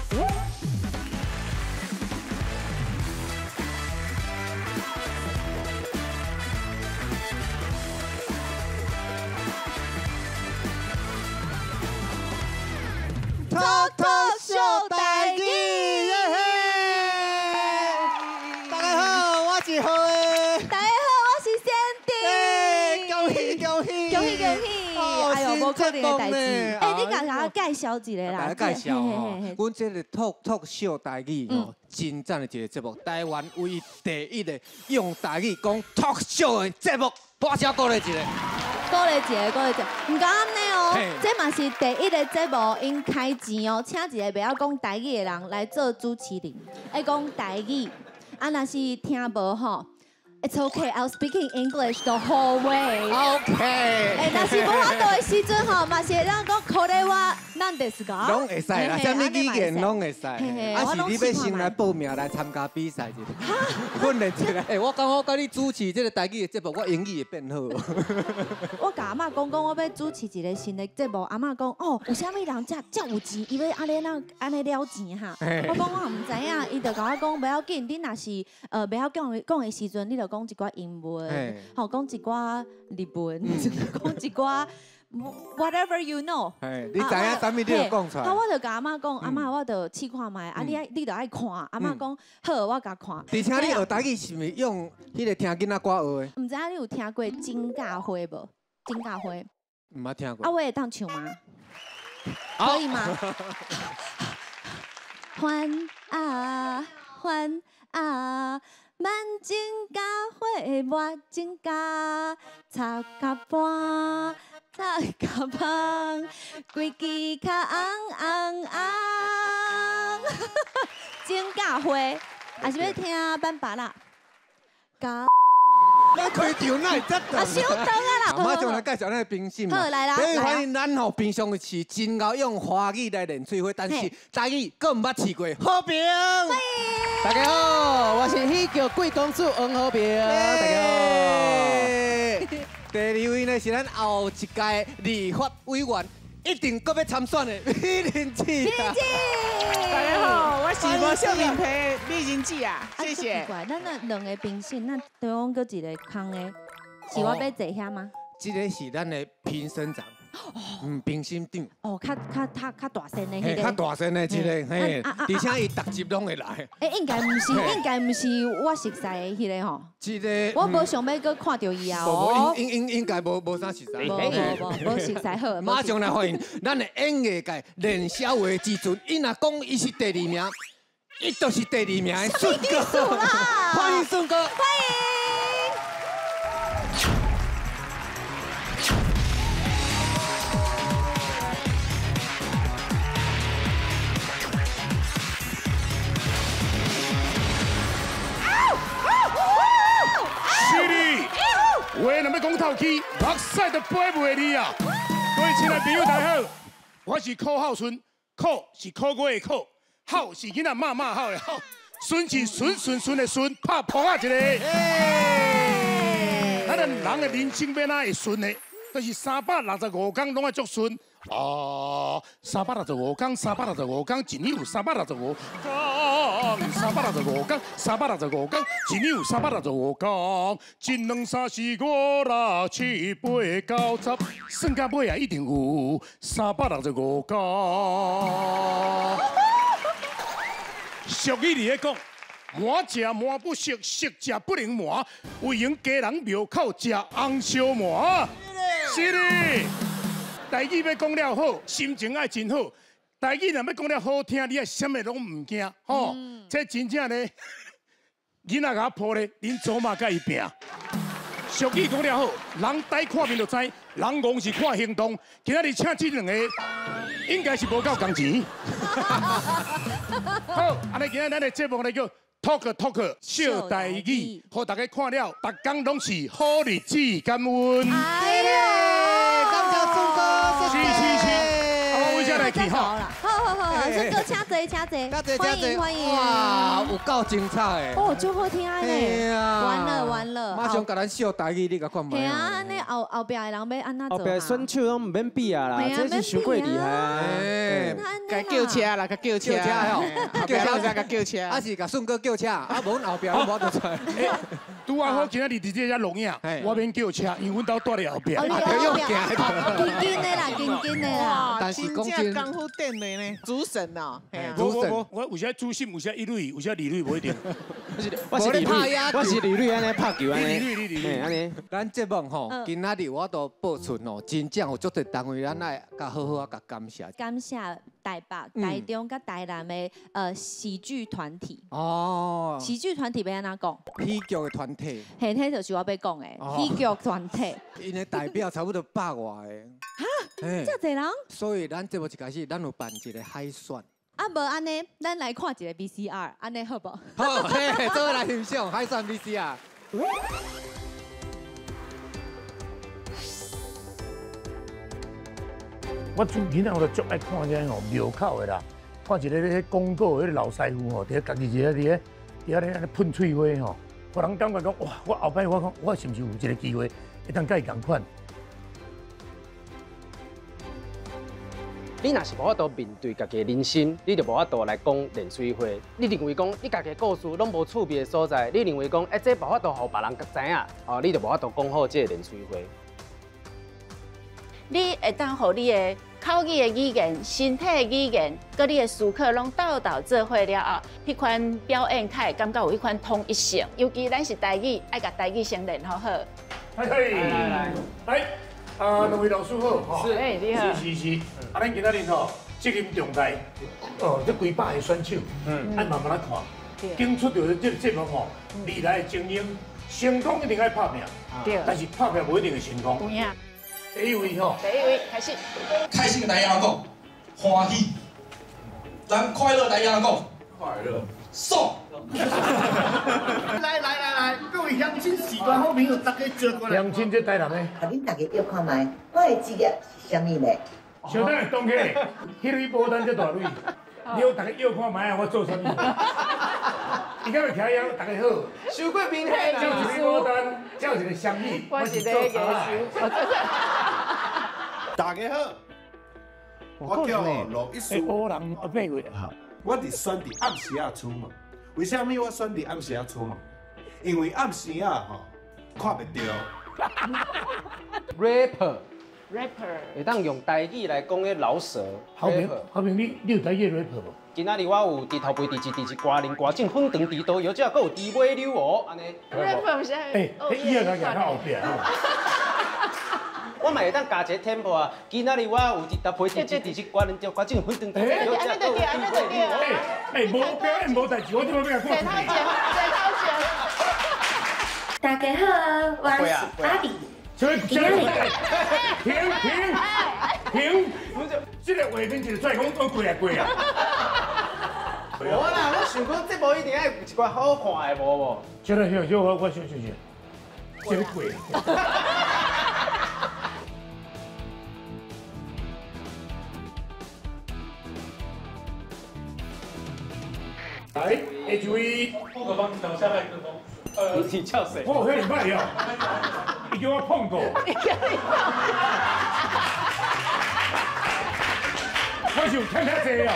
Talk Talk 秀台語，耶嘿！大家好，我是何的。大家好，我是仙弟。恭喜恭喜！恭喜恭喜！哎呦，無可能的代誌。哎，你共我介紹一下啦。來介紹吼，阮這个 Talk Talk 秀台語吼，真讚的一個節目，台灣唯一第一个用台語講 talk show 的節目，大聲鼓勵一下。鼓勵一下，鼓勵一下，毋敢按呢哦，這嘛是第一个節目，𪜶開錢哦，請一个袂曉講台語的人來做主持人，愛講台語，啊，若是聽無吼，It's okay, I'll speak in English the whole way. OK。哎，若是無法度的時陣吼，嘛是會當講これは何ですか？攏會使啦，啥物語言攏會使。啊，是你欲先來報名來參加比賽一下，訓練一下。欸，我感覺我佮你主持這个台語的節目，我英語會變好。我共阿嬤講講，我欲主持一个新的節目，阿嬤講哦，有啥物人遮遮有錢，伊欲按呢那按呢了錢哈？我講我毋知影，伊就共我講無要緊，你若是袂曉講講的時陣，你就講一寡英文，吼，講一寡日文，講一寡 whatever you know。你知影啥物你就講出來。啊，我就共阿嬤講，阿嬤我就試看覓，啊你愛你就愛看，阿嬤講好，我共看。而且你學台語是毋是用彼个聽囡仔歌學的？毋知影你有聽過金價花無？金價花。毋捌聽過。啊，我會當唱嗎？可以嗎？番啊番啊，萬金加花抹金加，插甲半，插甲香，規支跤紅紅紅。金價花，還是欲聽版芭樂？咱開場哪會遮長？啊，傷長啊啦！馬上來介紹咱的評審。好，來啦！你發現咱吼平常時真𠢕用華語來練喙花，但是台語閣毋捌試過。和平，歡迎！大家好，我是喜劇貴公子黃和平。大家好。第二位呢是咱後一屆立法委員，一定閣欲參選的美玲姊。美玲姊，大家好，我是無笑面皮美玲姊啊，謝謝。奇怪，咱那兩个評審，咱中間閣一个空的，是我欲坐遐嗎？這个是咱的評審長，嗯，評審長。哦，較較較較大聲的彼个。較大聲的這个，嘿，而且伊逐集攏會來。欸，應該毋是，應該毋是我熟似的彼个吼。這个。我無想欲閣看著伊啊。無無，應應應該無無啥熟似。無無無，無熟似好。馬上來歡迎咱的演藝界練痟話之尊，伊若講伊是第二名，伊就是第二名的順哥。歡迎順哥。歡迎。話若欲講透氣，目屎都飛袂離啊！各位親愛朋友，大家好，我是柯孝順，柯是柯月的柯，孝是囡仔罵罵孝的孝，順是順順順的順，拍噗仔一個。咱人的人生欲按怎會順呢？就是365工攏愛足順啊！三百六十五工，三百六十五工，一年有三百六十五工，三百六十五工，三百六十五工，一年有三百六十五工，一兩三四五六七八九十，算到尾啊，一定有三百六十五工。俗語佇咧講，瞞食瞞不熟，熟食不能瞞，為閒家人廟口食紅燒鰻。是哩，台語欲講了好，心情愛真好。台語若欲講了好聽，你愛啥物攏毋驚，吼。這真正咧，囡仔共我抱咧，恁祖媽佮伊拚。俗語講了好，人呆看面就知，人戇是看行動。今仔日請這兩個，應該是無夠工錢。好，按呢今仔咱的節目咧叫 Talk Talk 秀台語，予大家看了，逐工攏是好日子，感恩。哎呀，感謝順哥，是是是，啊，我阮遮來去吼。好好好好，顺哥请坐，请坐，欢迎欢迎。哇，有够精彩的。哦，足好听的呢。完了完了。马上共咱秀台语，你共看觅。嘿啊，按呢后后壁的人欲按怎做？后壁选手拢毋免比啊啦，这是伤过厉害啊。共叫车啦，共叫车。叫车叫车，共叫车。啊是共顺哥叫车，啊无阮后壁拢无得出来。拄仔好，今仔日伫这遮录影，我免叫车，因为阮兜蹛伫后壁。用行紧紧的啦，紧紧的啦。但是讲真，功夫练的呢，主审哦。无无无，我有时主审，有时一垒，有时二垒，无一定。我是二垒，我是二垒，按呢拍球按呢。按呢。咱节目吼，今仔日我都报出吼，真正有足济单位，咱爱共好好啊，共感谢。感谢台北、台中佮台南的喜剧团体。哦。喜剧团体欲按怎讲？喜剧的团体。嘿，彼就是我欲讲的喜剧团体。𪜶的代表差不多100外个。哈？遮济人？所以咱节目一开始，咱有办一个海选。啊，无按呢，咱来看一个 VCR，按呢好无？好，嘿，做伙来欣赏海选 VCR。我自囡仔我就足爱看这吼庙口的啦，看一个咧广告，彼个老师傅吼，伫咧家己伫咧伫咧伫遐咧按呢喷喙花吼，予人感觉讲哇，我后摆我讲我是毋是有一个机会会当佮伊仝款？你若是无法度面对家己的人生，你就无法度来讲连水花。你认为讲你家己的故事拢无趣味的所在，你认为讲这无法度予别人知影，哦，你就无法度讲好这个连水花。你会当予你的口语的语言、身体的语言，佮你的思考拢斗斗做伙了后，彼款表演较会感觉有彼款统一性。尤其咱是台语，爱共台语先练好好。来来来，啊，两位老师好，是，哎，你好，是是是，啊，咱今仔日吼责任重大，哦，这几百个选手，爱慢慢来看，拣出著这个节目吼，未来的精英，成功一定爱拍拼，对，但是拍拼无一定会成功。有影。第一位吼，第一位开始。开心的台语按怎讲？欢喜。咱快乐台语按怎讲？快乐。爽。来来来来，各位乡亲、序大好朋友，大家招过来。乡亲这台南的。啊，恁大家约看觅，我的职业是啥物呢？小等下，当起，彼蕊牡丹这大蕊，你予大家约看觅啊，我做啥物？伊敢会徛遐，大家好。伤过明显啦。照一蕊牡丹，照一个香米。我是咧研究。大家好，我叫罗一书。乌人八月哈，我伫选伫暗时仔出门。为啥物我选伫暗时仔出门？因为暗时仔吼看袂著。 Rapper。 Rapper。会当用台语来讲彼饶舌。好平，好平，你有台语 rapper 无？今仔日我有猪头皮、猪舌、猪舌、瓜鳞、瓜种、粉肠、猪刀、药者，阁有猪尾溜哦，按呢。 Rapper 毋是？欸，伊也共行较后壁。我嘛会当加一个 tempo 啊！今仔日我有猪头皮、猪舌、猪舌、瓜鳞、瓜种、粉肠、猪药者，阁有猪尾溜。欸，无表演无代志，我这摆欲共看。坐头前，坐头前。大家好，我是阿比。停停停！这个画面一个拽讲都过来过啊！无啦，我想讲这部一定爱有一寡好看的，无无？这个小小我我想想想，这个过。来，下一位。碰个帮，等下麦克风。你叫谁？我有彼摆哦，伊叫我碰过。我是有听较济哦。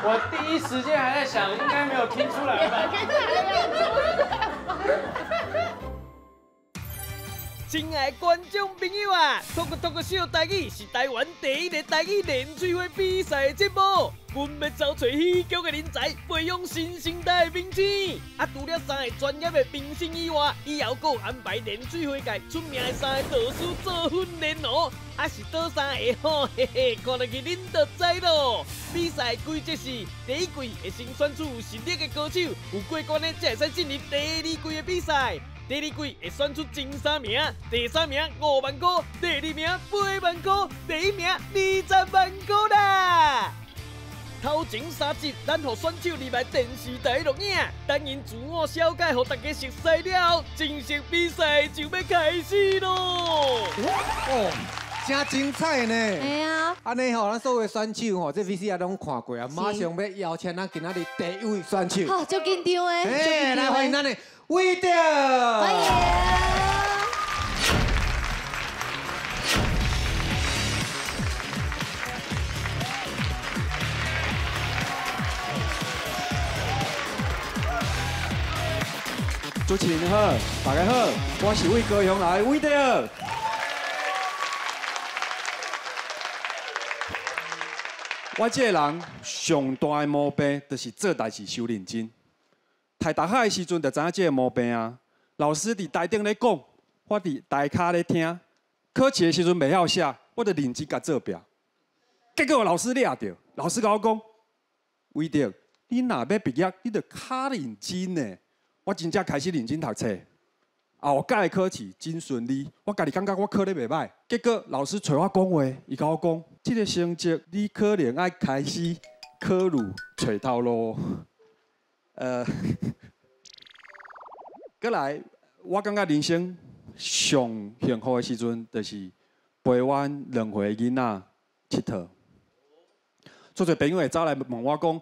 我第一时间还在想，应该没有听出来吧？亲爱的观众朋友啊，透过秀台语是台湾第一个台语连喙花比赛的节目。阮欲招揣喜剧的人才，培养新生代的明星。啊，除了三个专业的明星以外，以后阁有安排连水花界出名的三个导师做训练哦。啊，是佗三个吼，嘿嘿，看落去恁就知咯。比赛规则是：第一季会先选出有实力的歌手，有过关的才会使进入第二季的比赛。第二季会选出前三名，第三名5万块，第二名8万块，第一名20万块啦！头前3集，咱予选手入来电视台录影，等𪜶自我小解，予大家熟悉了后，正式比赛就欲开始咯！哦，真精彩呢！哎呀，按呢吼，咱所有的选手吼，这 VCR 拢看过啊，马上欲邀请咱今仔日第一位选手。好，足紧张的，哎，来欢迎咱的伟德。欢迎。主持人好，大家好，我是为高雄来的伟德。我这个人上大的毛病就是做代志伤认真。读大学的时阵就知影这个毛病啊。老师伫台顶咧讲，我伫台跤咧听。考试的时阵袂晓写，我就认真共做壁。结果老师掠著，老师共我讲：伟德，你若欲毕业，你著较认真呢。我真正开始认真读册。后届的考试真顺利，我家己感觉我考得袂䆀。结果老师揣我讲话，伊共我讲，这个成绩你可能爱开始考虑揣头路。阁来，我感觉人生上幸福的时阵，就是陪阮2岁囡仔𨑨迌。足侪朋友会走来问我讲，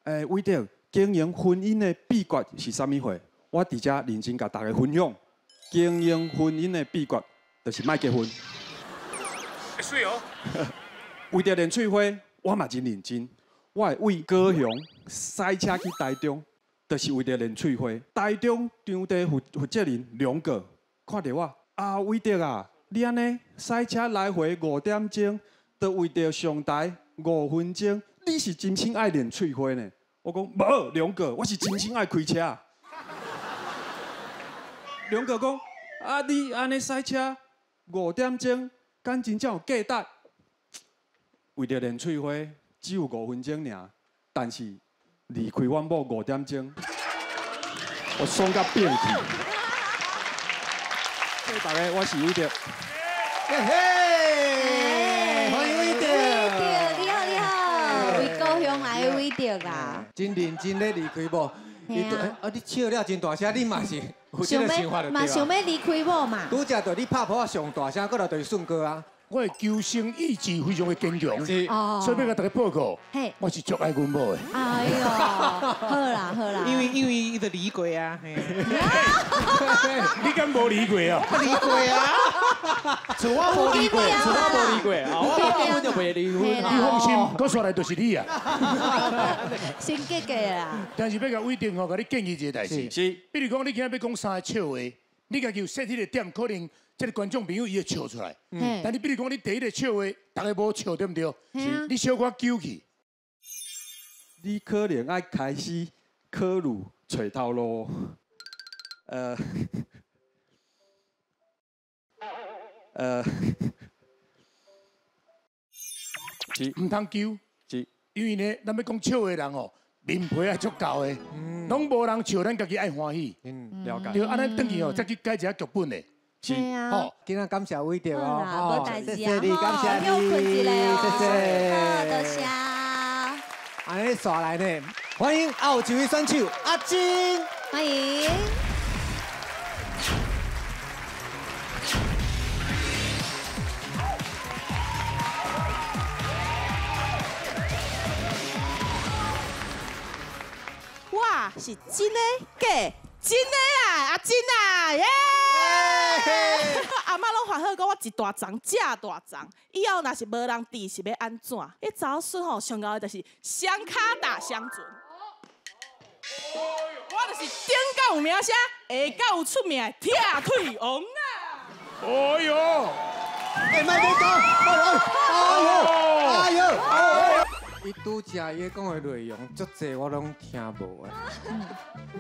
欸，伟德，经营婚姻的秘诀是啥物货？我伫遮认真共大家分享。经营婚姻的秘诀就是莫结婚。会媠哦。为著练喙花，我嘛真认真。我会为高雄驶车去台中，就是为著练喙花。台中场地负责人梁哥看著我，啊，伟德啊，你按呢驶车来回5点钟，就为著上台5分钟，你是真心爱练喙花呢？我讲无，梁哥，我是真心爱开车。梁哥讲，啊，你按呢驶车5点钟，敢真正有价值？为著练喙花，只有5分钟尔，但是离开阮某5点钟，我爽甲变去。谢谢大家，我是伟德。嘿嘿，欢迎伟德。伟德，你好，你好，为高雄来的伟德啦。真认真咧离开某。啊！你笑了真大声，你嘛是有这个想法就对。嘛想欲离开某嘛。拄才就你拍噗仔上大声，阁来就是顺哥啊。我的求生意志非常的坚强，所以欲共大家报告，我是足爱阮某的。哎呦，好啦好啦。因为伊就离过啊。你敢无离过啊？离过啊。像我无离过，像我无离过啊，我根本就袂离婚。你放心，阁煞来就是你啊。先结结啦。但是欲共伟德吼，共你建议一个代志。是。比如讲，你今仔欲讲3个笑话，你家己有设彼个点，可能这个观众朋友伊会笑出来。但你比如讲，你第一个笑话，大家无笑，对毋对？你小可纠去。你可能爱开始考虑揣头路。是。毋通纠。是。因为呢，咱欲讲笑的人哦，面皮爱足厚的，拢无人笑，咱家己爱欢喜。了解。对，按呢转去哦，再去改一下剧本的。是。好，今仔感谢伟德哦，无代谢谢你，感谢你，谢谢，好，多谢。按呢煞来呢，欢迎后一位选手阿金，欢迎。我是真的假？真的啦，阿金啊，耶！阿嬷拢烦好讲，我一大丛，正大丛。以后若是无人伫，是欲按怎？彼查某孙吼，上𠢕的就是双跤踏双船。我就是顶到有名声，下到有出名的拆腿王啊！哎呦！哎，莫讲，哎呦，哎呦，哎呦！伊拄才伊讲的内容，足济我拢听无的。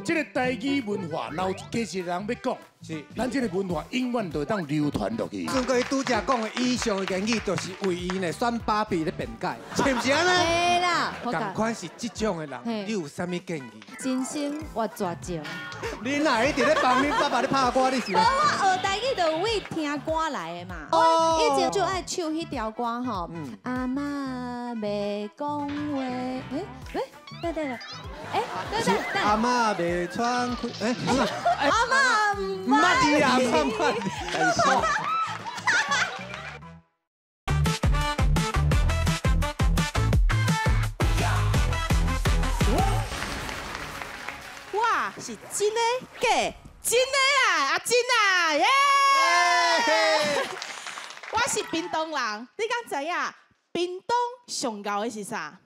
这个台语文化，若有加一个人欲讲，是咱这个文化永远就会当流传落去。顺哥伊拄才讲的以上的言语，就是为伊呢选芭比咧辩解，是毋是按呢？对啦，仝款是这种的人，你有啥物建议？真心活绝情。你若一直咧帮恁爸爸咧拍歌，你是？无，我学台语就为听歌来的嘛。我以前就爱唱彼条歌吼，阿嬷袂讲话，欸欸，对对对，欸对对对。阿嬷袂喘气，欸阿嬷毋捌你啦，阿嬷。是真的假？真的啦，阿真啊，耶！我是屏东人，你敢知影？屏东上𠢕的是啥？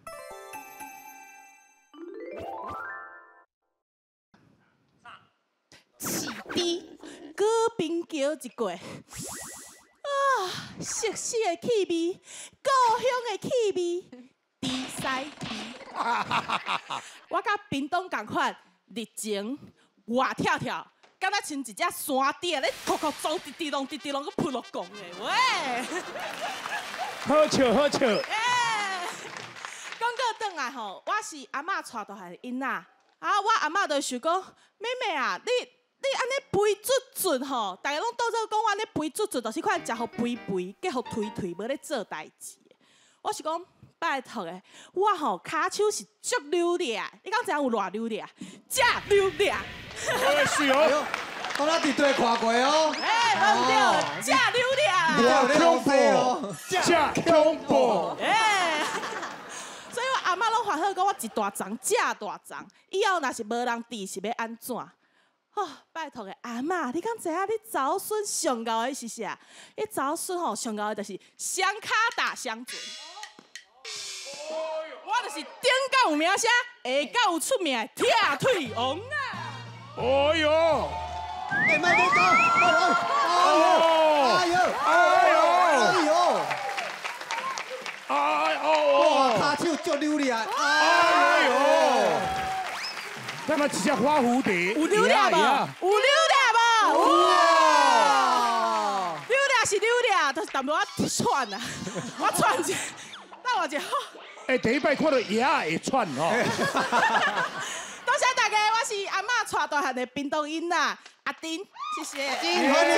饲猪，过冰桥一过，啊，熟悉的气味，故乡的气味，猪屎猪。我佮屏东仝款，热情活跳跳，敢若像一只山猪咧，扣扣撞直直浪直直浪，阁扑落讲的喂。好笑好笑。讲过转来吼，我是阿嬷带大汉的囡仔，啊，我阿嬷就想讲，妹妹啊，你按呢肥卒卒吼，大家拢当做讲我按呢肥卒卒，就是款食予肥肥，结予颓颓，无咧做代志。我是讲拜托的，我吼跤手是足溜掠，你敢知影有偌溜掠？遮溜掠。哎，是哦，我咱伫对看过哦。哎，无毋对，遮溜掠。偌恐怖，遮恐怖。哎。所以我阿嬷拢烦恼讲我一大丛，遮大丛，以后若是无人伫，是欲按怎？哦，拜托的阿嬷，你敢知影？你查某孙上𠢕的是啥？你查某孙吼上𠢕的就是双跤踏双船。我就是顶到有名声，下到有出名的铁腿王啊！哎呦！哎，莫讲，哎呦，哎呦，哎呦，哎呦！哎哦！哇，跤手足溜掠，哎呦！那么一只花蝴蝶，有溜掠无？有溜掠无？哇！溜掠是溜掠，就是淡薄仔喘啊，我喘一下，等我一下。哎，第一摆看到鸭仔会喘吼。多谢大家，我是阿嬷带大汉的屏东囡仔阿丁，谢谢。阿丁，欢迎。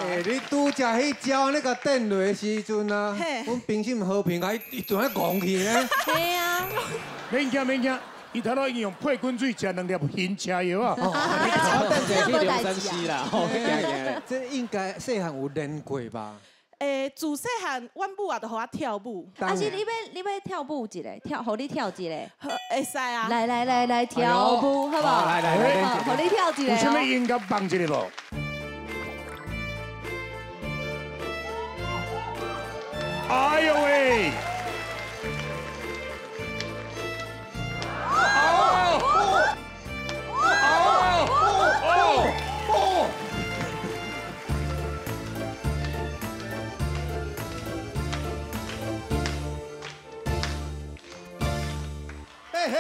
欸，你拄则彼招那个电落的时阵啊，阮评审和平啊，伊就咧戆去呢。对啊。免惊免惊，伊头路已经用配滚水食两粒晕车药啊。这去梁山西啦，吼，这应该细汉有练过吧？欸，自细汉，阮母啊，就予我跳舞。啊是，你欲跳舞一个，跳，予你跳一个。会使啊。来来来来，跳舞，好无？来来来，予你跳一个。有啥物音乐放一个无？哎呦喂！哦哦哦哦！嘿嘿，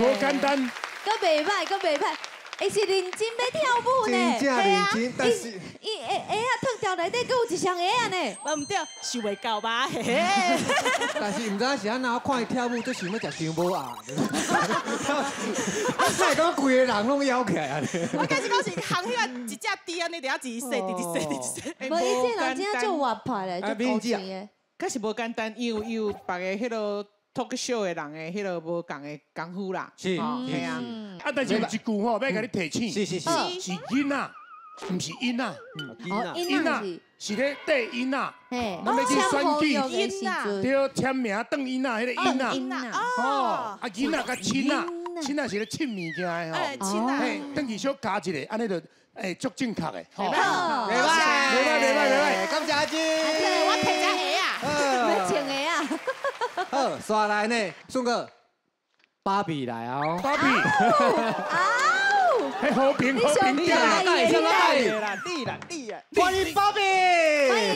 无简单，阁袂歹，阁袂歹。伊是认真欲跳舞呢，真正认真，但是伊鞋仔脱掉内底，阁有一双鞋仔呢。无毋对，想袂到吧？嘿嘿。但是毋知是按怎，我看伊跳舞，足想欲食张母鸭。啊，哪会感觉规个人拢摇起来啊？我开始讲是烘彼个一只猪按呢，伫遐一直洗，直直洗，直直洗。无，伊这人真正足活泼咧，足高兴的。确实无简单，因为有别个彼个 talk show 的人的彼个无仝的功夫啦。是，系啊。啊，但是有一句吼，欲共你提醒，是是是，是囡仔，毋是囡仔，囡仔是咧缀囡仔，咱欲去选举，对，签名当囡仔，彼个囡仔，哦，啊囡仔佮亲仔，亲仔是咧称物件的吼，嘿，转去小加一个，按呢就会足正确的，吼，袂歹，袂歹，袂歹，袂歹，感谢阿金，我提只鞋啊，欲穿鞋啊，好，煞来呢，宋哥。芭比来啊！芭比，嘿，和平和平，你啦，你啦，你啦，你啦，欢迎芭比，欢迎。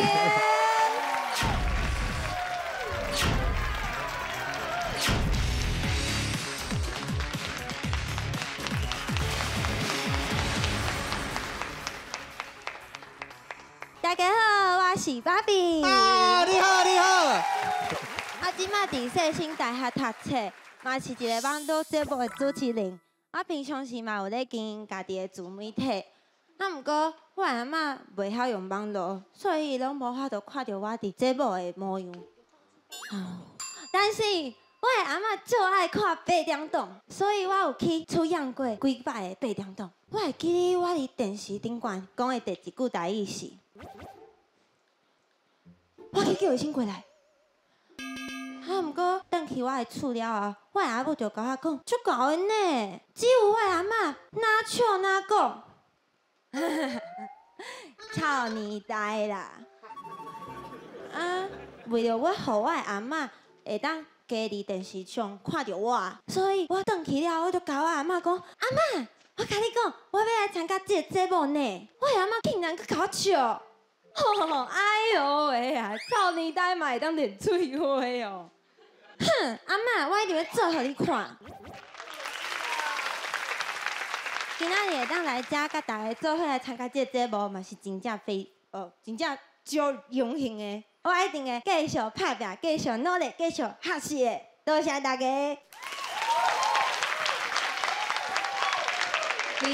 大家好，我是芭比。啊，你好，你好。我这马伫世新大学读册。嘛是一个网路节目的主持人，我平常时嘛有咧经营家己的自媒体。啊，毋过我的阿嬷袂晓用网路，所以伊拢无法度看著我伫节目的模样。但是我的阿嬷足爱看八点档，所以我有去取样过几摆的八点档。我会记得我伫电视顶悬讲的第一句台语是：我去叫医生过来。啊，毋过转转去我的厝了后，我的阿母就共我讲，足𠢕的呢，只有我的阿嬷哪笑哪讲，臭年代啦！啊，为了我予我的阿嬷会当加伫电视上看著我，所以我转去了后，我就共我阿嬷讲，阿嬷，我共你讲，我欲来参加这个节目呢。我的阿嬷竟然阁共我笑，吼，哎哟喂啊，臭年代嘛会当练水花哦！哼，阿嬷，我一定欲做予你看。今仔日会当来遮佮大家做伙来参加这个节目，嘛是真正非哦，真正足荣幸的。我一定会继续拍拼，继续努力，继续学习的。多谢大家。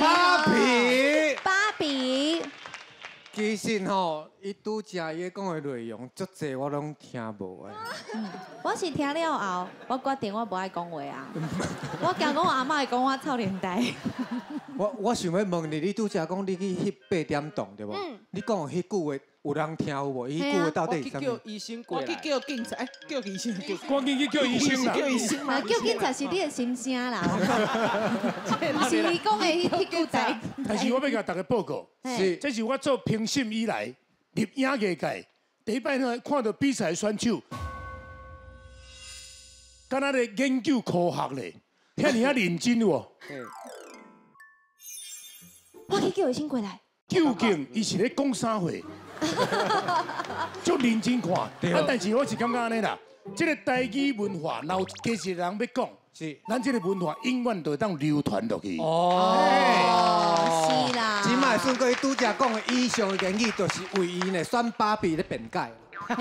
芭比，芭比。其实吼，伊拄才伊讲的内容，足济我拢听无的。我是听了后，我决定我无爱讲话啊。我惊讲我阿嬷会讲我臭奶呆。我想欲问你，你拄才讲你去翕8点档对无？你讲的彼句话有人听有无？彼句话到底是啥物？我去叫医生过来。我去叫警察，哎，叫医生，赶紧去叫医生啦！叫医生啊，叫警察是你的心声啦，毋是你讲的彼句台。但是我欲共大家报告，是这是我做评审以来入影艺界第一摆呢，看到比赛选手，敢若咧研究科学咧，遐尔仔认真喎。我去叫医生过来。究竟伊是咧讲啥话？足认真看，啊！但是我是感觉按呢啦，这个台语文化，若有加一个人欲讲，是咱这个文化永远就会当流传落去。哦，是啦。这摆顺过伊拄才讲的以上的言语，就是为伊呢选芭比咧辩解。是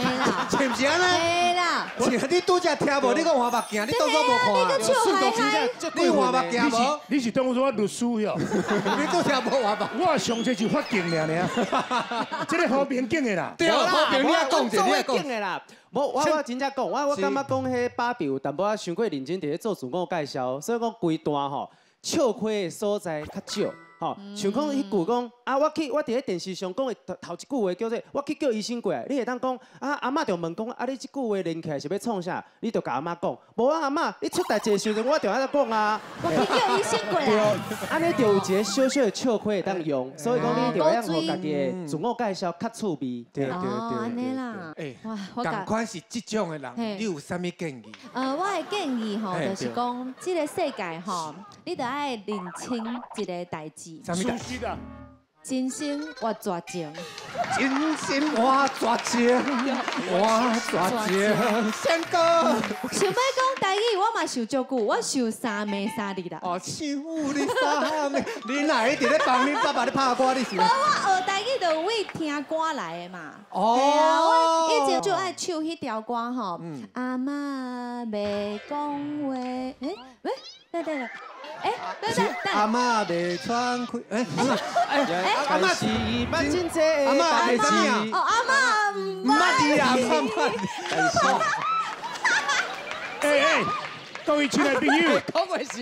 毋是按呢？嘿啦。是你拄才听无？你讲换目镜，你当作无看？你阁笑嗨嗨。你换目镜无？你是当作我律师哟？你拄才无换目？我上济是法警尔尔，这个和平警的啦。对，和平你爱讲者，你爱讲的啦。无，我真正讲，我感觉讲彼芭比有淡薄仔伤过认真伫咧做自我介绍，所以讲规段吼笑亏的所在较少。吼，像讲彼句讲啊，我去我伫咧电视上讲的头一句话叫做我去叫医生过来，你会当讲啊，阿嬷就问讲啊，你这句话连起来是欲创啥？你就共阿嬷讲，无啊，阿嬷，你出代志的时阵我就按呢讲啊。我去叫医生过来。对，按呢就有一个小小的笑亏会当用，所以讲你就要予家己的自我介绍较趣味。对对对，按呢啦。欸，仝款是这种的人，你有啥物建议？我的建议吼，就是讲这个世界吼，你著爱认清一个代志。啥物代志啊？真心活绝情，真心活绝情，活绝情，宪哥。想欲讲台语，我嘛想足久，我想3暝3日啦。哦，想你3暝，你哪会一直咧帮恁爸爸咧拍歌？你是？无，我学台语就为听歌来的嘛。哦。对啊，我以前就爱唱彼条歌吼。阿嬷袂讲话，欸喂，等等。哎，等等等，阿嬷袂喘气，哎，哎，阿嬷是捌真济阿嬷袂啥物啊？哦，阿嬷毋捌你啦，阿嬷。哎哎，各位亲爱朋友，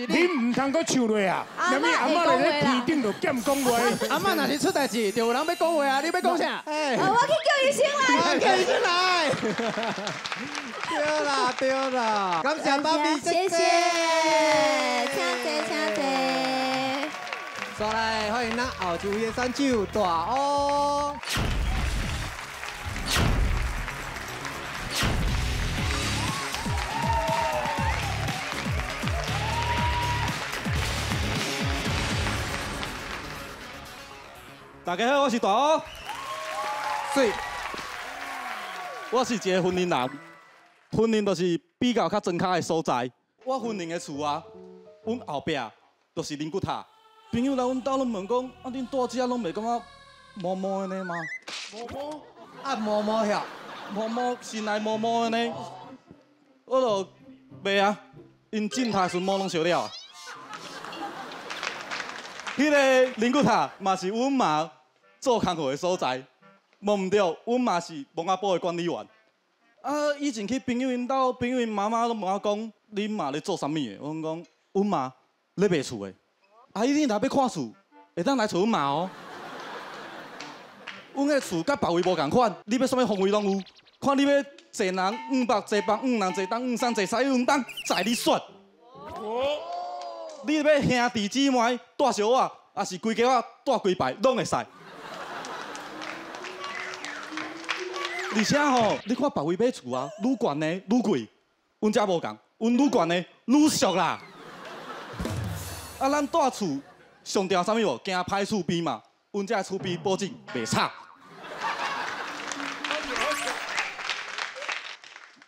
你毋通阁唱落啊！连你阿嬷咧天顶就减讲话。阿嬷若是出代志，就有人欲讲话啊！你欲讲啥？哎，我去叫医生来，叫医生来。对啦对啦，感谢芭比，谢谢，请坐请坐。再来欢迎咱后一位的选手大乌。大家好，我是大乌。水，我是一个云林人。云林就是比较较庄跤的所在。我云林的厝啊，阮后壁就是灵骨塔。朋友来阮兜拢问讲，啊，恁住遮拢袂感觉毛毛的呢吗？毛毛？啊，毛毛遐？毛毛，心内毛毛的呢？我就袂啊，𪜶进塔时毛拢烧了。彼个灵骨塔嘛是阮妈做工课的所在，无毋对，阮妈是墓仔埔的管理员。啊，以前去朋友𪜶兜，朋友𪜶妈妈拢问我讲，恁妈咧做啥物的？我讲，阮妈咧卖厝的。啊，你若欲看厝，会当来找阮妈哦。阮的厝佮别位无仝款，你欲啥物方位拢有，看你欲坐南、往北、坐北、往南、坐东、往西、坐西、往东，在你选。你欲兄弟姊妹带小我，抑是规家伙带规排，拢会使。而且吼，你看别位买厝啊，愈悬的愈贵，阮遮无仝，阮愈悬的愈俗啦。啊，咱住厝上重要啥物无？惊歹厝边嘛，阮遮厝边保证袂差。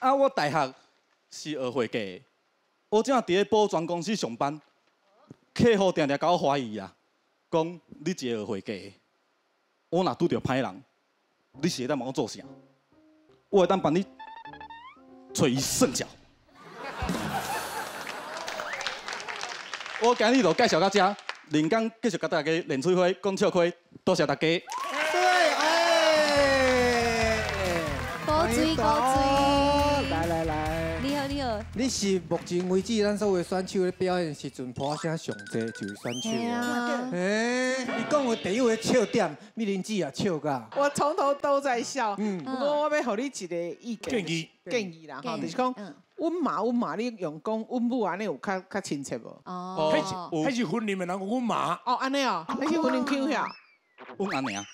啊，我大学是学会计的，我正伫咧保全公司上班，客户定定共我怀疑啊，讲你一个学会计的，我若拄著歹人，你是会当帮我做啥？我会当帮你揣伊算账。我今日就介绍到这，林刚继续佮大家练喙花、讲笑话，多谢大家。对，哎，高水高水，来来来，你好你好。你是目前为止咱所有选手咧表演时阵，破声上济一位选手。哎，伊讲话第一个笑点，美玲姊也笑甲。我从头都在笑。不过我欲予你一个意见建议建议啦，吼，就是讲，阮妈阮妈，你用讲阮母按呢有较较亲切无？哦，彼是云林的人讲阮妈。哦，按呢哦，彼是云林腔遐。阮阿娘。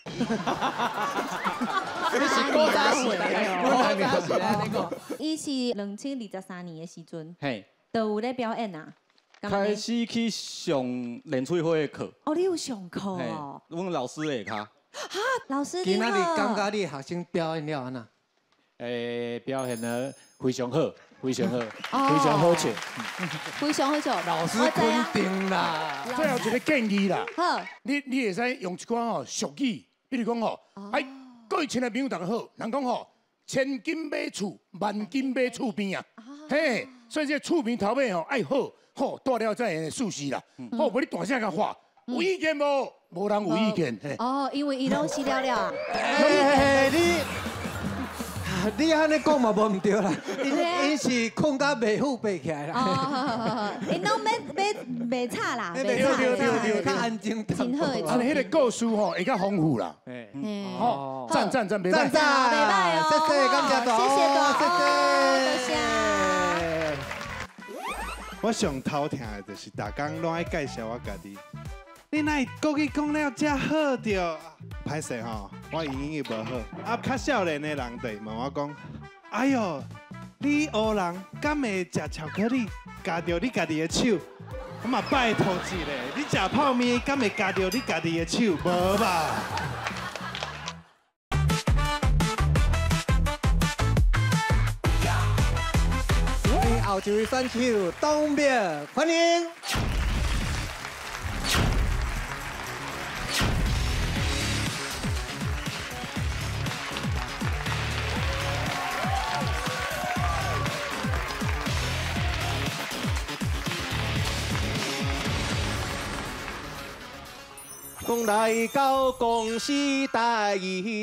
你是古早时代，古早时代那个。伊是2023年的时阵，嘿，就有咧表演啊。开始去上练喙花的课。哦，你有上课哦？阮老师的下。哈，老师今仔日感觉你学生表演了按怎？表现得非常好，非常好，非常好笑，非常好笑。老师肯定啦。最后一个建议啦，好，你会使用一寡吼俗语，比如讲吼，哎，各位亲爱朋友大家好，人讲吼，千金买厝，万金买厝边啊，嘿，所以这厝边头尾吼爱好，好住了才会舒适啦，好，无你大声共喊，有意见无？无人有意见。哦，因为伊拢死了了。嘿，你按呢讲嘛无毋对啦，𪜶是睏甲袂赴爬起来啦。哦，𪜶拢欲袂吵啦，袂吵，对，较安静。真好的。啊，彼个故事吼会较丰富啦。好，赞赞赞，袂歹，赞赞，袂歹哦。谢谢，感谢大，谢谢大，谢谢。我上头疼的就是逐工拢爱介绍我家己。你哪会国语讲了遮好著？歹势吼，我英语无好。啊，较少年的人就会问我讲：哎哟，你黑人敢会食巧克力，咬著你家己的手？我嘛拜托一下，你食泡面敢会咬著你家己的手？无吧？欢迎后一位选手董毓，欢迎。讲来到公司台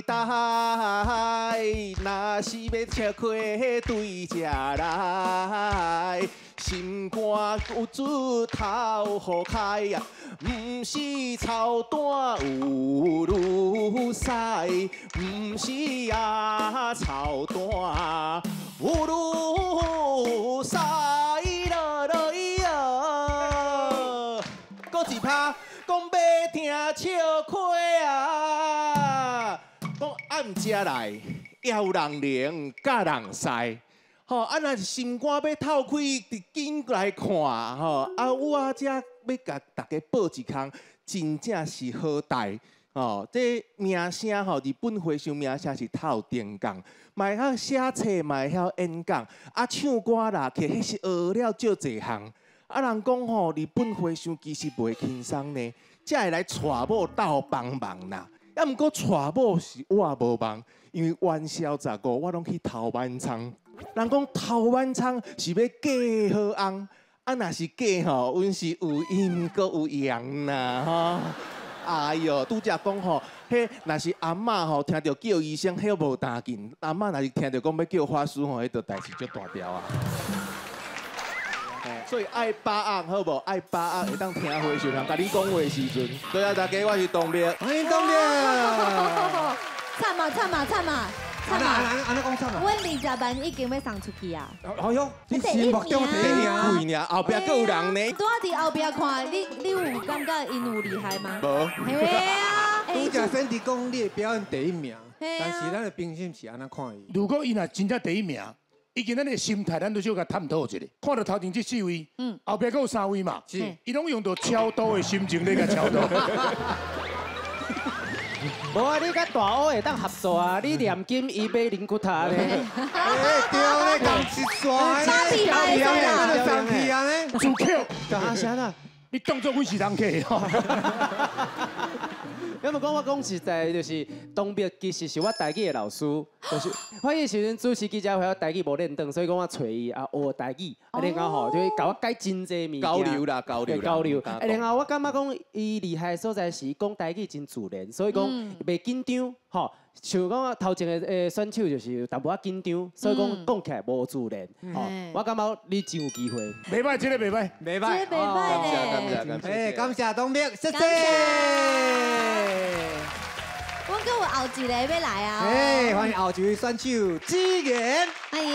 台，若是欲吃亏对这来，心肝有出头予开啊，毋是草单有女婿，毋是啊草单有女婿落落哟，阁一拍。讲欲听笑话啊，讲暗食来，也有人灵，佮人师，吼啊，若是心肝欲透开，就紧来看吼。啊，我遮欲共大家报一空，真正是好代吼。这名声吼，日本和尚名声是透顶讲，嘛会晓写册，嘛会晓演讲，啊，唱歌啦，其实是学了足济项。啊，人讲吼，日本和尚其实袂轻松呢，才会来娶某斗帮忙啦。啊，毋过娶某是我无忙，因为元宵15我拢去偷挽仓。人讲偷挽仓是欲嫁好翁，啊，若是嫁吼，阮是有阴阁有阳啦吼。哎哟，拄才讲吼，彼若是阿嬷吼，听著叫医生，彼无担紧；阿嬷若是听著讲欲叫法师吼，彼就代志足大条啊。所以爱把握好无？爱把握会当听话时阵，共恁讲话的时阵。对啊，大家，我是董毓，欢迎董毓。惨嘛惨嘛惨嘛！安安安讲惨啊！阮20万已经欲送出去啊！哎哟，你心目中第一名，贵呢，后壁阁有人呢。拄仔伫后壁看，你有感觉𪜶有厉害吗？无。嘿啊！拄才先伫讲你的表演第一名，但是咱的评审是按怎看伊？如果伊若真正第一名，已经咱的心态，咱都小共探讨一下。看著头前这四位，后壁阁有三位嘛，是，伊拢用著超度的心情咧共超度。无啊，你佮大乌会当合作啊！你念金，伊买灵骨塔咧。哎，对咧，共一线咧，送去啊咧，主 Q，阿啥啦？你当作阮是人客吼？要毋讲我讲实在，就是东北其实是我台语的老师，就是我彼时阵主持记者会，我台语无练转，所以讲我揣伊啊学台语，啊然后吼就会共我改真济物件。交流啦，交流。交流。啊然后我感觉讲伊厉害的所在是讲台语真自然，所以讲袂紧张吼。像讲头前的选手就是有淡薄仔紧张，所以讲讲起来无自然。吼，我感觉你真有机会。袂歹，这个袂歹，袂歹，这个袂歹咧。感谢感谢。哎，感谢董秘，谢谢。阮阁有后一个欲来啊！哎，欢迎后一位选手子妍。欢迎。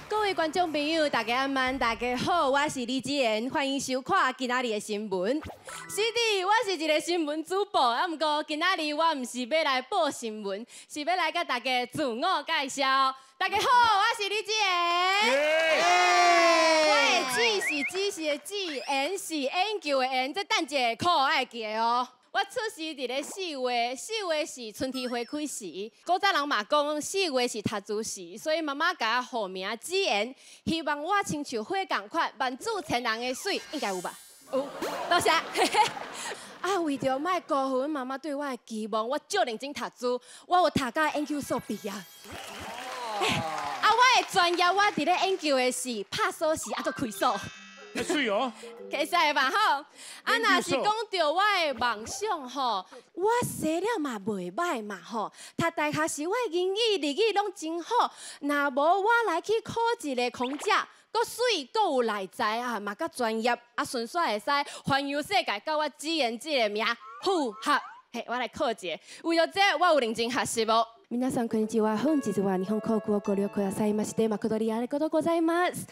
各位观众朋友，大家晚安，大家好，我是李子妍，欢迎收看今仔日的新闻。是的，我是一个新闻主播，啊，毋过今仔日我毋是欲来报新闻，是欲来共大家自我介绍。大家好，我是李子妍。我的子是知识的子，妍是研究的研，这等一下课爱记得哦。我出世伫咧4月，4月是春天花开时。古早人嘛讲4月是读书时，所以妈妈共我号名子妍，希望我亲像花仝款，万紫千红的媠，应该有吧？有，多谢。啊，为著莫辜负阮妈妈对我的期望，我足认真读书，我有读到研究所毕业。啊，我的专业我伫咧研究的是拍锁匙，啊，阁开锁。媠哦，会使吧吼？啊，若是讲著我的梦想吼，我生了嘛袂䆀嘛吼，读大学时我的英语、日语拢真好，若无我来去考一个空姐，阁媠，阁有内在啊，嘛阁专业，啊，顺续会使环游世界，佮我子妍这个名符合。嘿，我来考一个，为著这我有认真学习哦。皆さんこんにちは。本日は日本航空をご利用くださいまして、誠にありがとうございます。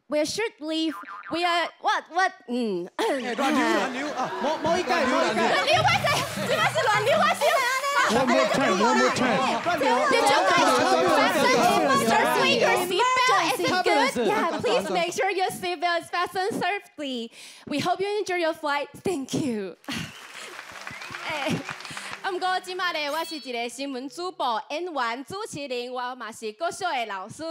We should leave. We are what what 嗯。乱流乱流啊！无一改，无一改。乱流发生，这摆是乱流发生。 One more time, one more time. Did you guys fasten safely your seatbelt? Is it good? Yeah, please make sure your seatbelt is fastened safely. We hope you enjoy your flight. Thank you. 啊，毋过这摆咧，我是一个新闻主播、演员、主持人，我嘛是国小的老师。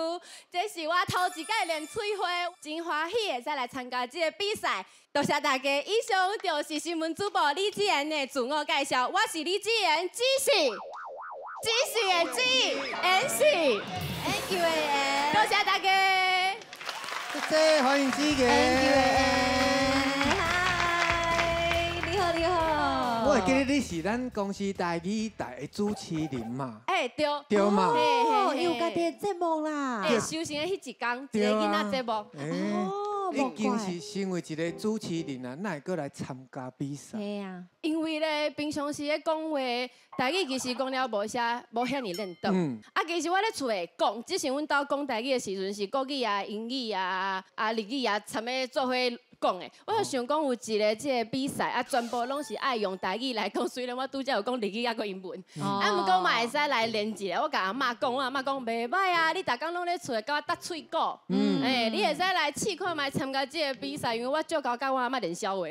这是我头一届练喙花，真欢喜会使来参加这个比赛。多谢大家！以上就是新闻主播李子妍的自我介绍。我是李子妍，子是子是的子，妍是研究的研。多谢大家。谢谢，欢迎子妍。嗨，你好，你好。我会记得你是咱公视台语台的主持人嘛？哎，对，对嘛？哦，伊有家己的节目啦。哎，收成的彼一天，一个囡仔节目。哦，已经是身为一个主持人啊，哪会阁来参加比赛？嘿啊。因为咧，平常时咧讲话，台语其实讲了无啥，无遐尔练转。啊，其实我咧厝会讲，只是阮兜讲台语的时阵是国语啊、英语啊、啊日语啊，参咧做伙讲的。我就想讲有一个这个比赛啊，全部拢是爱用台语来讲。虽然我拄才有讲日语犹阁英文，啊，毋过嘛会使来练一下。我共阿嬷讲，我阿嬷讲袂䆀啊，你逐工拢咧厝内共我搭喙鼓，欸，你会使来试看觅参加这个比赛，因为我足𠢕佮我阿嬷练痟话。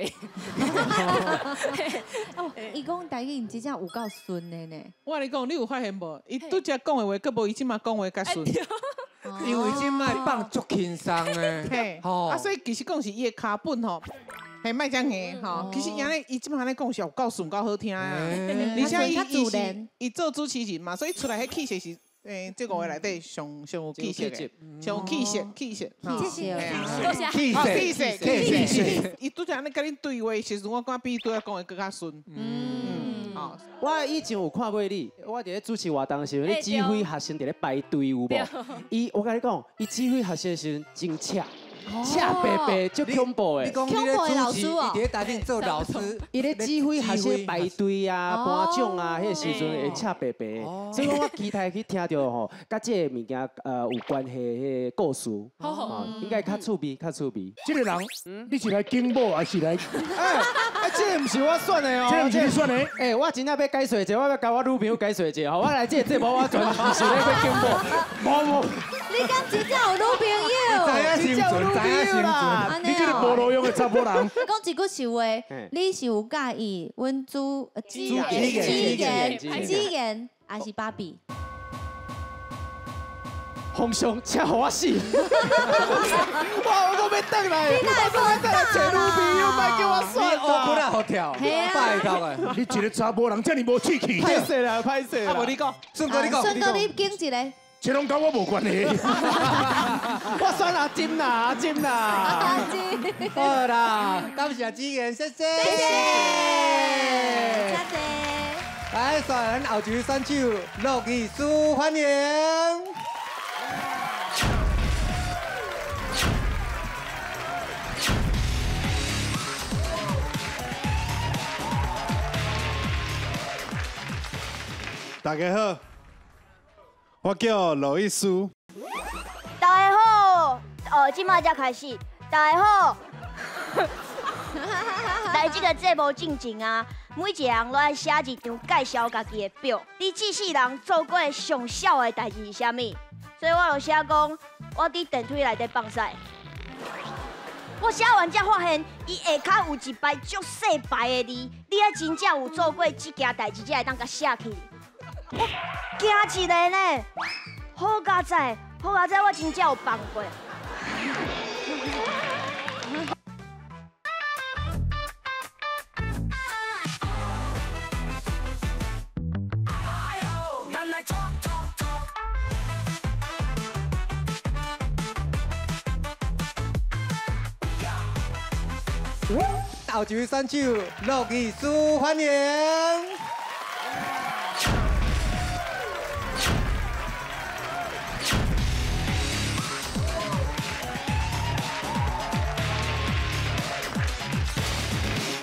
哦，伊讲台语真正有够顺的呢。我共你讲，你有发现无？伊拄才讲的话，阁无伊这马讲话较顺。因为这马放足轻松的，嘿，啊，所以其实讲是伊的跤本吼，嘿，莫遮硬吼。其实伊按呢，伊这马按呢讲是有够顺，够好听啊。而且伊是伊做主持人嘛，所以出来彼气势是，欸，这五个内底上上有气势的，上有气势，气势，气势，气势，气势，气势。伊拄才按呢共恁对话的时阵，我感觉比伊拄才讲的阁较顺。嗯，吼。我以前有看过你，我伫咧主持活动的时阵，你指挥学生伫咧排队有无？伊，我共你讲，伊指挥学生的时阵真赤。赤白白，足恐怖的。你讲你咧主持，伊伫咧台顶做老师，伊咧指挥学生排队啊、颁奖啊，彼个时阵会赤白白。所以讲，我期待去听著吼，佮这个物件有关系彼个故事，应该较趣味，较趣味。这个人，你是来敬某还是来？哎，这个毋是我选的哦，这个毋是你选的。哎，我真正欲解说一下，我欲共我女朋友解说一下，吼，我来这个节目，我全毋是咧欲敬某，无无。你敢真正有女朋友？知影心阵，知影心阵。你这个无路用的查某人。讲一句实话，你是有佮意阮朱子妍，还是芭比？皇上，请予我死！哇，我阁欲转来，你哪会无转来找女朋友，莫叫我选啦！你乌骨仔予跳，拜托的。你一个查某人这么无志气。歹势啦，歹势啦。啊，无你讲，顺哥你讲，顺哥你拣一个。这拢佮我无关系。我选阿金啦，阿金啦。阿金。好啦，感谢子妍，谢谢。谢谢。谢谢。来，选后一位选手陆艺书，欢迎。大家好，我叫罗艺书。大家好，哦，这马才开始。大家好，来这个节目进前啊，每一个人拢爱写一张介绍家己的表。你这世人做过上痟的代志是啥物？所以我就写讲，我伫电梯内底放屎。我写完才发现，伊下跤有一排足细排的字。你爱真正有做过这件代志，才会当共写起。我惊一个呢，好佳哉，好佳哉，我真正有放过。后一位选手陆艺书，欢迎。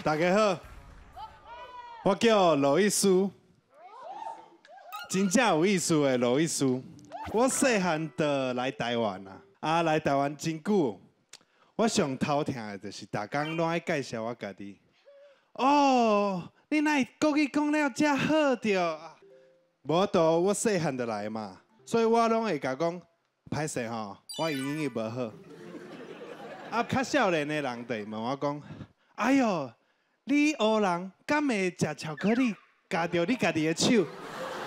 大家好，我叫罗艺书，真正有意思的罗艺书。我细汉就来台湾啊，啊来台湾真久。我上头疼的就是逐工拢爱介绍我家己。哦，你哪会国语讲了遮好著？无法度，我细汉就来嘛，所以我拢会共讲，歹势吼，我英语无好。啊，较少年的人就会问我讲，哎哟，你乌人敢会食巧克力咬著你家己的手？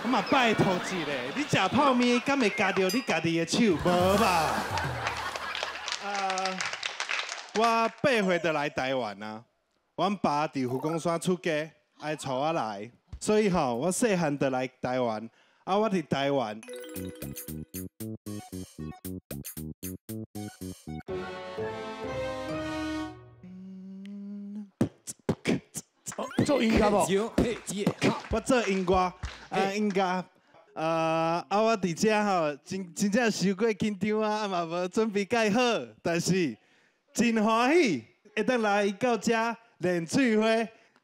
我嘛拜托一下，你食泡面敢会咬著你家己的手？无吧？我8岁就来台湾啊，阮爸伫佛光山出家，爱带我来，所以吼，我细汉就来台湾。啊，我伫台湾。做音乐无？我做音乐，啊音乐，啊我伫遮吼，真正伤过紧张啊，啊嘛无准备盖好，但是真欢喜会当来到遮练翠花，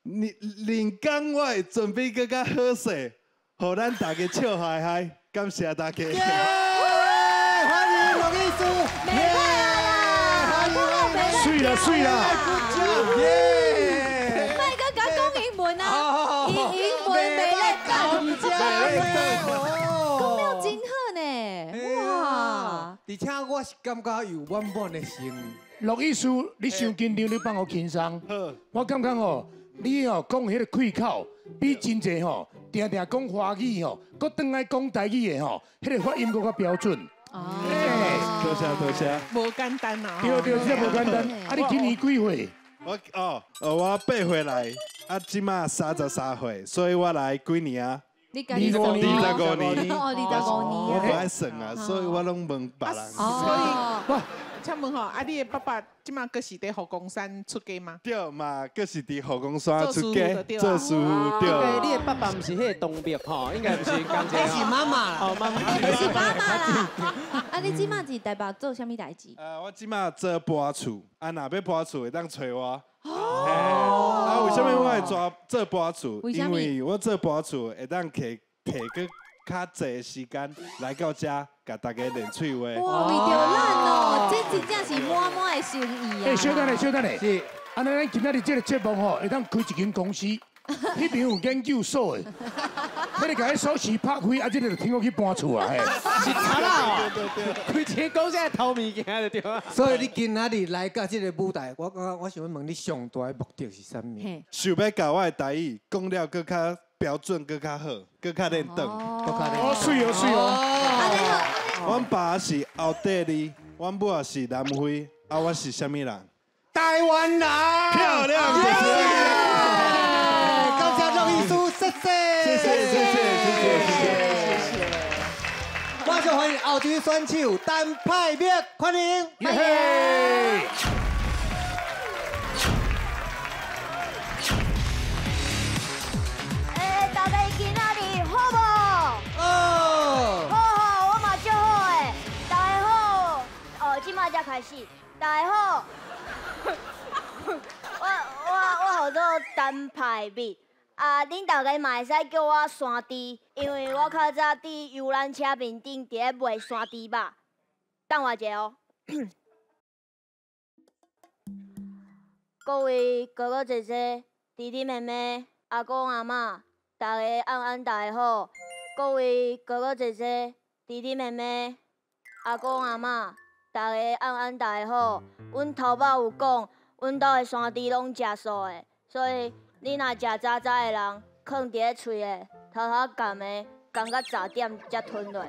连讲我会准备阁较好势，予咱大家笑嗨嗨，感谢大家。欢迎陆艺书，袂歹啦，水啦水啦，耶！莫阁共讲英文啊，伊英文袂咧讲，讲了真好呢，哇！而且我是感觉有满满的诚意。陆艺师，你伤紧张，你放予轻松。我感觉吼，你吼讲彼个开口，比真济吼，定定讲华语吼，阁转来讲台语的吼，彼个发音阁较标准。哦，多谢多谢。无简单啊！对对，这无简单。啊，你今年几岁？我哦，我8岁来，啊，这马33岁，所以我来几年啊？你25年。哦，25年。我不爱算啊，所以我拢问别人。哦。哇，请问吼，啊，你的爸爸这马阁是伫佛光山出家吗？对嘛，阁是伫佛光山出家，做师父对。你的爸爸毋是彼个东壁吼，应该毋是江姐。是妈妈啦，哦，妈妈。是妈妈啦。啊，你这马伫台北做啥物代志？我这马做搬厝，啊，若欲搬厝会当揣我。哦。啊，为啥物我会做做搬厝？因为我做搬厝会当摕摕阁较济时间来到遮，共大家练喙话。哇，为著咱哦，这真正是满满的心意啊！欸，小等下，小等下，是，按呢，咱今仔日这个节目吼，会当开一间公司，彼边有研究所的，彼个共彼锁匙拍开，啊，这个就听讲去搬厝啊，嘿。是贼仔哦，开一间公司偷物件就对啊。所以你今仔日来到这个舞台，我感觉我想欲问你上大的目的是啥物？想欲共我的台语讲了阁较标准，阁较好，阁较练转。哦，媠哦，媠哦。阮爸是奥地利，阮母是南非，啊，我是啥物人？台湾人。漂亮，谢谢。感谢陆医师，谢谢。谢谢谢谢谢谢谢谢。马上欢迎澳洲选手陈派麦，欢迎。耶嘿。大家今仔日好无？哦，好好，我嘛足好的。大家好，哦，这马才开始。大家好，我号做陈派美。啊，恁大家嘛会使叫我山猪，因为我较早伫游览车面顶伫咧卖山猪肉。等我一下哦。各位哥哥姐姐、弟弟妹妹、阿公阿嬷，大家晚安，大家好。各位哥哥姐姐、弟弟妹妹、阿公阿嬷，大家晚安，大家好。阮头摆有讲，阮兜的山猪拢食素的，所以你若食早早的人，囥伫咧喙的，偷偷含的，含到10点才吞落。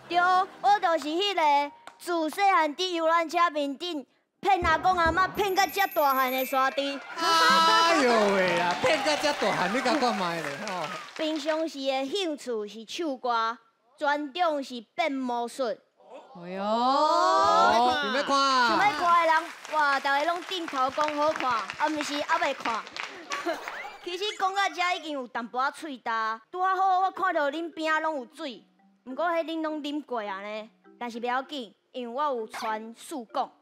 对，我就是彼个自细汉伫游览车面顶骗阿公阿嬷骗到遮大汉的山猪。哎呦喂啊，骗到遮大汉，你共看觅咧吼。平常时的兴趣是唱歌，专长是变魔术。哎呦，想欲看？想欲看的人，哇，逐家拢顶头讲好看，啊，毋是犹未看。其实讲到遮已经有淡薄仔喙焦，拄仔好我看著恁边仔拢有水，毋过彼恁拢啉过啊呢。但是袂要紧，因为我有传四讲，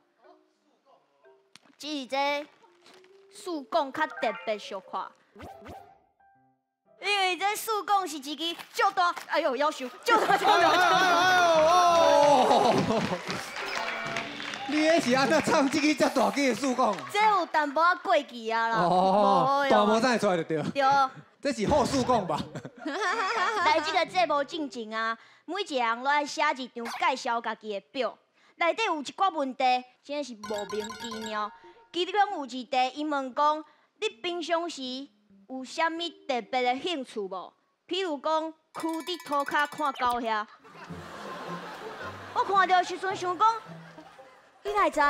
只是这四讲较特别小看。因为这四讲是一支足大，哎呦，夭寿，足大足大。哎呦！你彼是按怎唱这支遮大支的四讲？这有淡薄仔过气啊啦。哦，大无才会出来就对。对。这是好四讲吧？来这个节目进前啊，每一个人拢爱写一张介绍家己的表，内底有一寡问题，真的是莫名其妙。其中有一题，伊问讲，你平常时有啥物特别的兴趣无？譬如讲，跍伫涂跤看狗遐。我看著时阵想讲，你哪会知？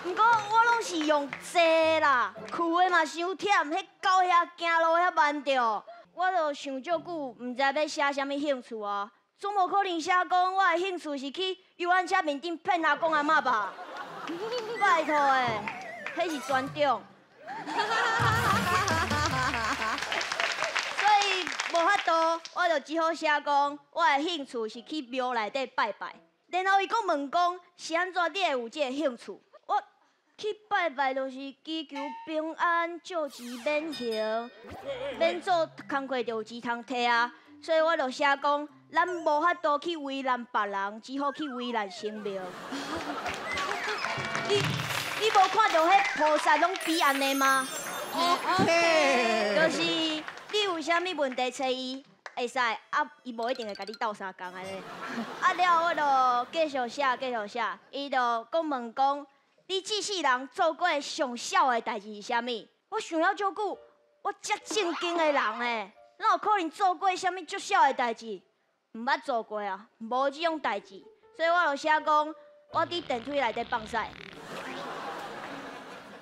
毋过我拢是用坐啦，跍的嘛伤忝，彼狗遐行路遐慢著。我就想足久，毋知欲写啥物兴趣啊。总无可能写讲我的兴趣是去游览车面顶骗阿公阿嬷吧？拜托的，彼是专长。所以无法度，我就只好写讲，我的兴趣是去庙内底拜拜。然后伊阁问讲，是按怎你会有这个兴趣？我去拜拜就是祈求平安、借钱免还，免做工课就有钱通提啊。所以我就写讲，咱无法度去为难别人，只好去为难神明。你无看著彼菩萨拢比按呢吗？就是你有啥物问题揣伊，会使啊，伊无一定会共你斗相共按呢。啊了，我就继续写，继续写，伊就阁问讲，你这世人做过上痟的代志是啥物？我想了足久，我遮正经的人欸，哪有可能做过啥物足痟的代志？毋捌做过啊，无这种代志，所以我就写讲，我伫电梯内底放屎。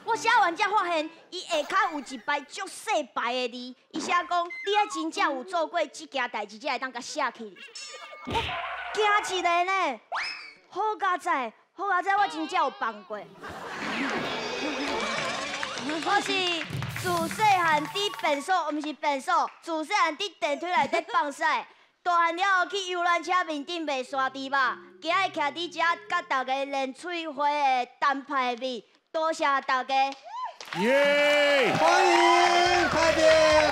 我写完才发现，伊下跤有一排足细排的字，伊写讲，你爱真正有做过这件代志，才会当共写起。惊一个呢，好佳哉，好佳哉，我真正有放过。我是自细汉伫便所，毋是便所，自细汉伫电梯内底放屎，大汉了后去游览车面顶卖沙猪肉，今日徛伫遮佮大家练喙花的陈派美，多谢大家。耶！欢迎派明，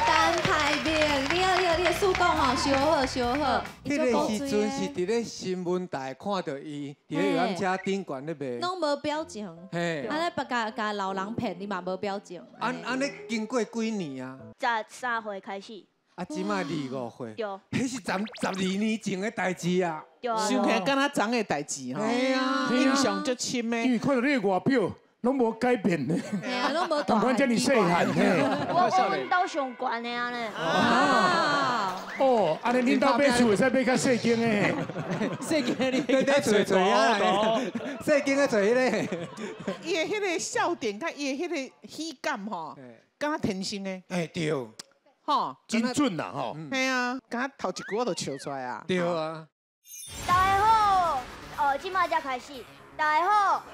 陈派明，你好，你好，你的速讲吼，烧好烧好。彼个时阵是伫咧新闻台看著伊，伫咧游览车顶悬咧卖。拢无表情。嘿。按呢别共共老人骗，你嘛无表情。按呢经过几年啊？13岁开始。啊，这摆25岁。对。彼是12年前的代志啊。对啊。想起来敢若昨的代志吼。嘿啊。印象足深的。因为看到你的外表。拢无改变呢，嘿啊，拢无同款遮尔细汉嘿。我阮兜上悬的啊呢。哦，按呢恁兜买厝会使买较细间的，细间的你对对，揣揣啊，细间的揣彼个。伊的彼个笑点，佮伊的彼个喜感吼，敢若天生的。哎对。吼，真准啦吼。嘿啊，敢若头一句我就笑出来啊。对啊。大家好，哦，这摆才开始。大家好。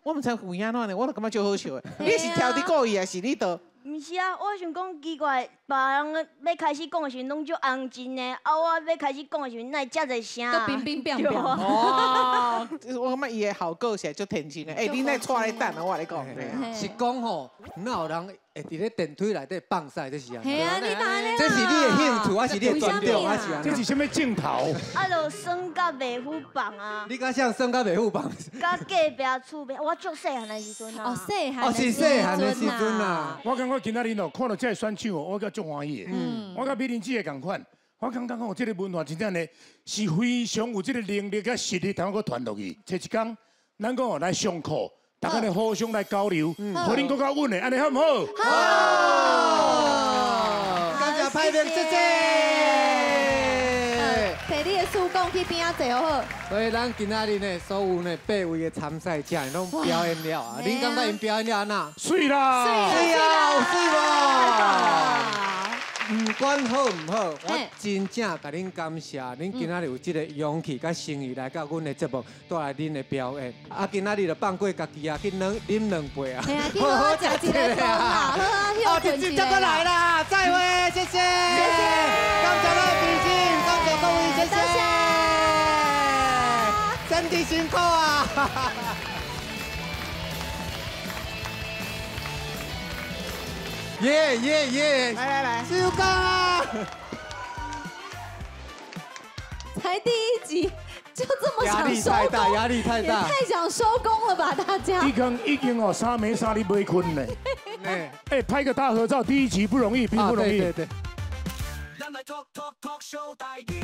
我毋知有影怎呢，我都感觉足好笑的。你是挑伫故意，还是你都？毋是啊，我想讲奇怪，别人欲开始讲的时阵拢足安静的，啊，我欲开始讲的时阵，哪会遮济声？阁乒乒乓乓。哦，我感觉伊的效果是足天生的。欸，你哪掣咧等啊？我共你讲。是讲吼，哪有人会伫咧电梯内底放屎？这是按怎？嘿啊，你哪按呢？这是你的兴趣，还是你的专长，还是按怎？这是啥物镜头？啊，就耍甲袂赴放啊！你敢像耍甲袂赴放？佮隔壁厝边，我足细汉的时阵啊。哦，细汉。哦，是细汉的时阵啊。我感觉今仔日哦，看到这个选手哦，我阁足欢喜的。我佮美玲姊的仝款，我感觉讲这个文化真正呢是非常有这个能力佮实力，通阁传落去。这一工，咱讲哦来上课，大家咧互相来交流，予恁阁较稳的，按呢好毋好？好。感谢派明姐姐。提你的书讲去边仔坐好。所以咱今仔日呢，所有呢8位的参赛者拢表演了啊！恁感觉𪜶表演了按怎？媠啦！媠啊！有媠无？毋管好毋好，我真正共恁感谢，恁今仔日有这个勇气佮诚意来到阮的节目，带来恁的表演。啊，今仔日就放过家己啊，去饮两杯啊，好好食一个饭啦，好好休困一下。这就来啦，再会，谢谢，谢谢，感谢咱的评审，感谢各位，谢谢，身体辛苦啊。耶耶耶！来来来，收工啊！才第一集就这么压想收力太大，工，压力太大，也太想收工了吧，大家。已经哦，三暝三日袂睏呢。哎，拍个大合照，第一集不容易，并不容易。对对对。咱来talk talk talk show 台语。